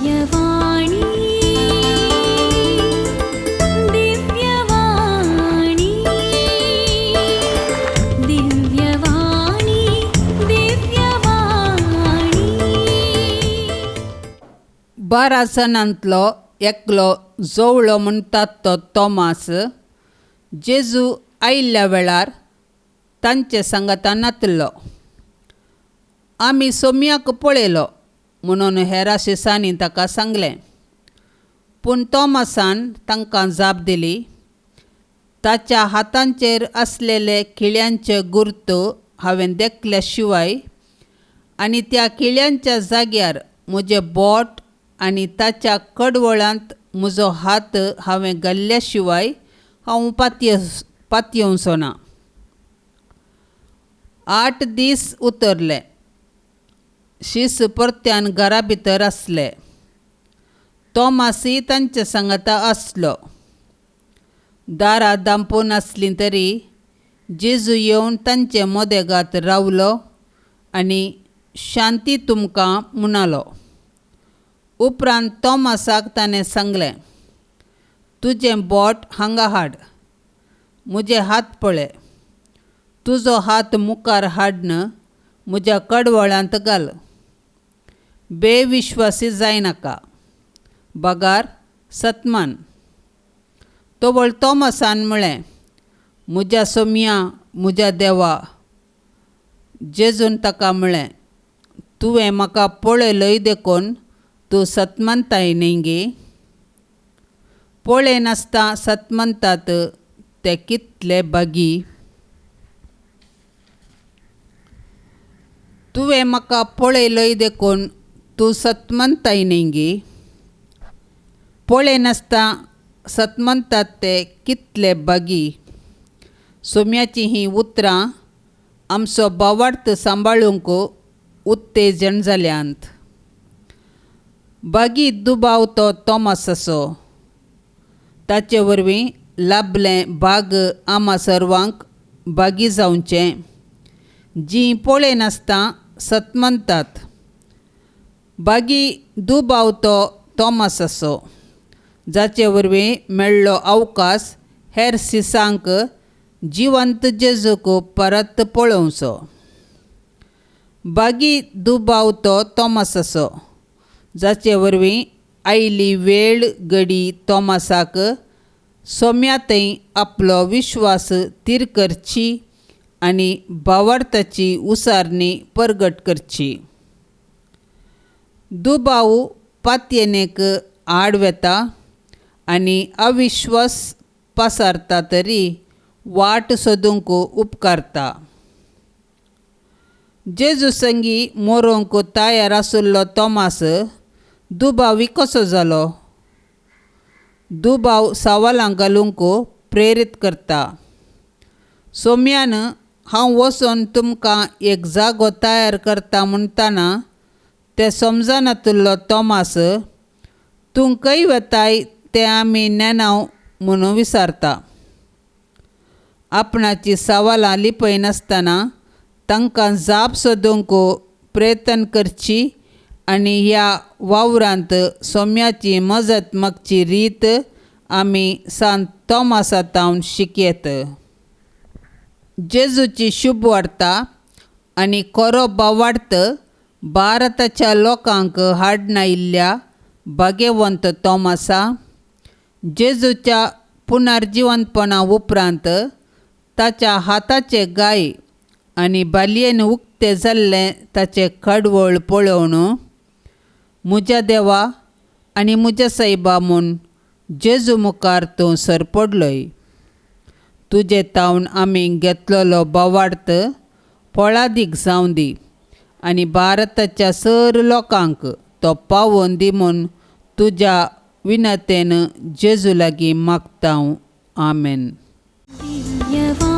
दिव्यवाणी दिव्यवाणी दिव्यवाणी दिव्यवाणी. 12 जाणांतलो एकलो जोवळो म्हणटात तो तोमास जेजू आयिल्ल्या वेळार तांचे सांगाता नातलो. आमी सोम्याक पळयलो म्हणून हेरा शिसांनी ताका सांगलें. पूण तोमासान तांकां जाप दिली, ताच्या हातांचेर आसलेले खिळ्यांचे गुर्त हांवें देखल्या शिवाय आनी त्या खिळ्यांच्या जाग्यार म्हजें बोट आनी ताच्या कडवळांत म्हजो हात हांवें घाल्ल्या शिवाय हांव पातयेवचो ना. 8 दीस उतरले. शीस परत्यान घरा भितर आसले. तोमासी तांचे सांगाता आसलो. दारां दांपून आसलीं तरी जेजू येवन तांचे मदेगात रावलो आनी शांती तुमकां म्हणालो. उपरांत तोमासाक ताणें सांगलें, तुजें बोट हांगा हाड, म्हजे हात पळय, तुजो हात मुखार हाडन म्हज्या कडवळांत घाल. बेविश्वासी जायनाका, बगार सतमान. तोवळ तोमासान म्हळें, म्हज्या सोम्या, म्हज्या देवा. जेजून ताका म्हळें, तुवें म्हाका पळयलोय देखून तूं सतमनताय न्ही गे? पळयनासतना सतमनतात ते कितले बागी. तुवें म्हाका पळयलोय देखून तूं सतमनताय न्ही गे? पळयनासतना सतमनतात ते कितले बागी. सोम्याचीं हीं उतरां आमचो भावार्थ सांबाळूंक उत्तेजन जाल्यांत. बागी दुबाव तो तोमासाचो. ताचे वरवीं लाभलें भाग आमा सर्वांक बागी जावचें, जीं पळयनासतना सतमनतात. बागी दुबाव तो तोमासाचो, जाचे वरवीं मेळ्ळो अवकाश हेर सिसांक जिवंत जेजूक परत पळोवचो. बागी दुबाव तो तोमासाचो, जाचे वरवीं आयली वेळ घडी तोमासाक सोम्यातय आपलो विश्वास थीर करची आनी भावार्थाची उसारणी परगट करची. दुबाव पातयेनेक आड वेता आनी अविश्वास पासारता तरी वाट सोदूंक उपकारता. जेजू संगी मोरोंक तयार आशिल्लो तोमास दुबावी कसो जालो? दुबाव सवालां घालूंक प्रेरीत करता. सोम्यान हांव वचून तुमकां एक जागो तयार करता म्हणटाना तें समजनातुल्लो तोमास तूं खंय वेताय तें आमी नेणाव म्हणून विचारता. आपणाची सवालां लिपयनासतना तांकां जाप सोदूंक प्रयत्न करची आनी ह्या वावरांत सोम्याची मजत मागची रीत आमी सांत तोमासा तावन शिकयत. जेजूची शुभ वार्ता आनी खरो भावार्थ भारताच्या लोकांक हाडनायिल्ल्या भाग्यवंत तोमासा जेजूच्या पुनर्जिवंतपणा उपरांत ताच्या हाताचे गाय आनी बालयेन उक्तें जाल्लें ताचें कडवळ पळोवन म्हज्या देवा आनी म्हज्या सायबा म्हूण जेजू मुखार तूं सरपडलोय. तुजे तावन आमी घेतलेलो भावार्थ फळादीक जावं दी आनी भारताच्या सर लोकांक तो पावोवन दी म्हूण तुज्या विनतेन जेजू लागीं मागता. आमेन. दिव्यवाणी.